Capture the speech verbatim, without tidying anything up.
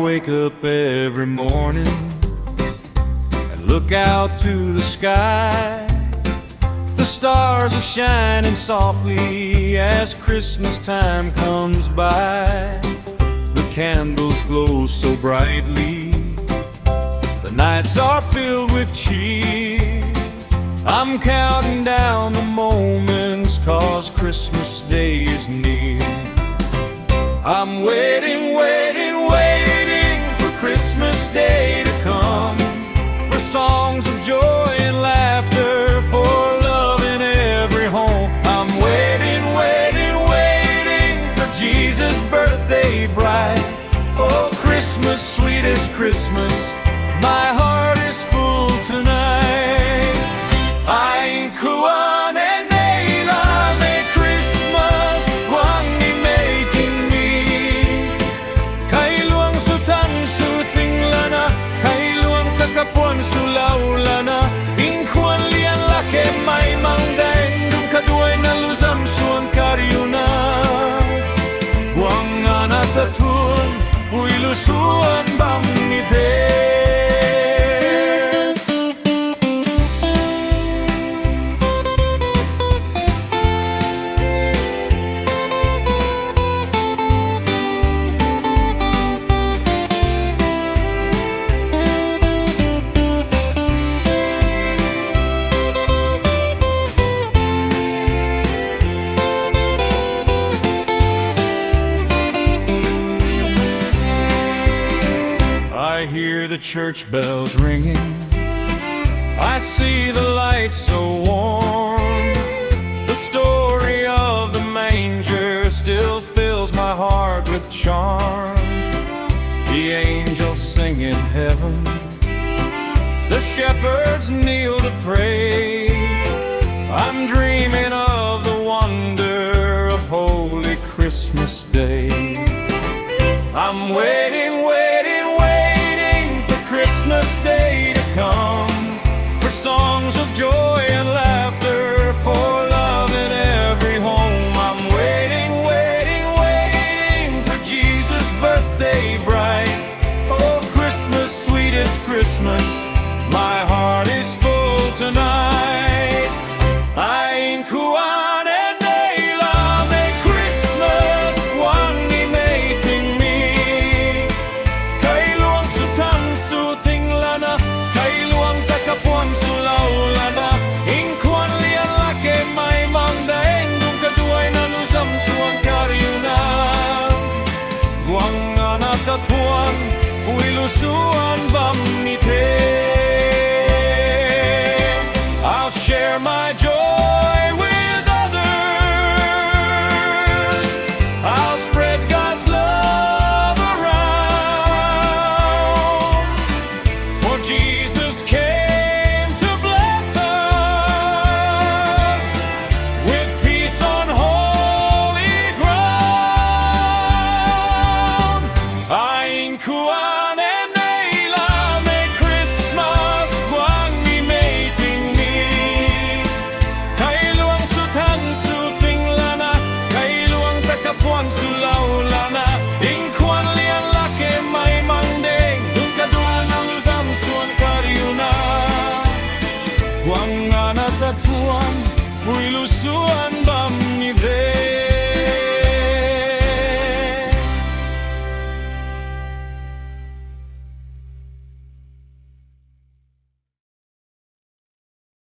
Wake up every morning and look out to the sky. The stars are shining softly as Christmas time comes by. The candles glow so brightly, the nights are filled with cheer. I'm counting down the moments, 'cause Christmas Day is near. I'm waiting, waiting, waiting for Christmas Day to come, for songs of joy and laughter, for love in every home. I'm waiting, waiting, waiting for Jesus' birthday bright. Oh, Christmas, sweetest Christmas, my heart is full tonight. Ai khwan e nei la mei Christmas, guang ni mei ting mi. Kailuang sw tang sw ting lana, kailuang ta kapuan swlou lana, nkhwan lian lak e mei mang dang, dungc kaduaina luzam swan kariuna. Guang ana ta thuan, pui lu swan bam ni the. I hear the church bells ringing. I see the light so warm. The story of the manger still fills my heart with charm. The angels sing in heaven. The shepherds kneel to pray. I'm dreaming of the wonder of Holy Christmas Day. I'm waiting, waiting, waiting for Christmas Day to come, for songs of joy and laughter, for love in every home. I'm waiting, waiting, waiting for Jesus' birthday bright. Oh, Christmas, sweetest Christmas, my heart is full tonight. Ai khwan e nei la mei Christmas, guang ni mei ting mi. Kailuang sw tang sw ting lana, kailuang ta kapuan swlou lana, nkhwan lian lak e mei mang dang, dungc kaduaina luzam swan kariuna. Guang ana ta thuan, pui lu swan bam ni the. I'll share my joy with others. I'll spread God's love around. For Jesus came to bless us with peace on holy ground. Ai khwan e nei la mei Christmas, guang ni mei ting mi. Kailuang sw tang sw ting lana, kailuang ta kapuan swlou lana, nkhwan lian lak e mei mang dang, dungc kaduaina luzam swan kariuna. Guang ana ta thuan, pui lu swan bam ni the.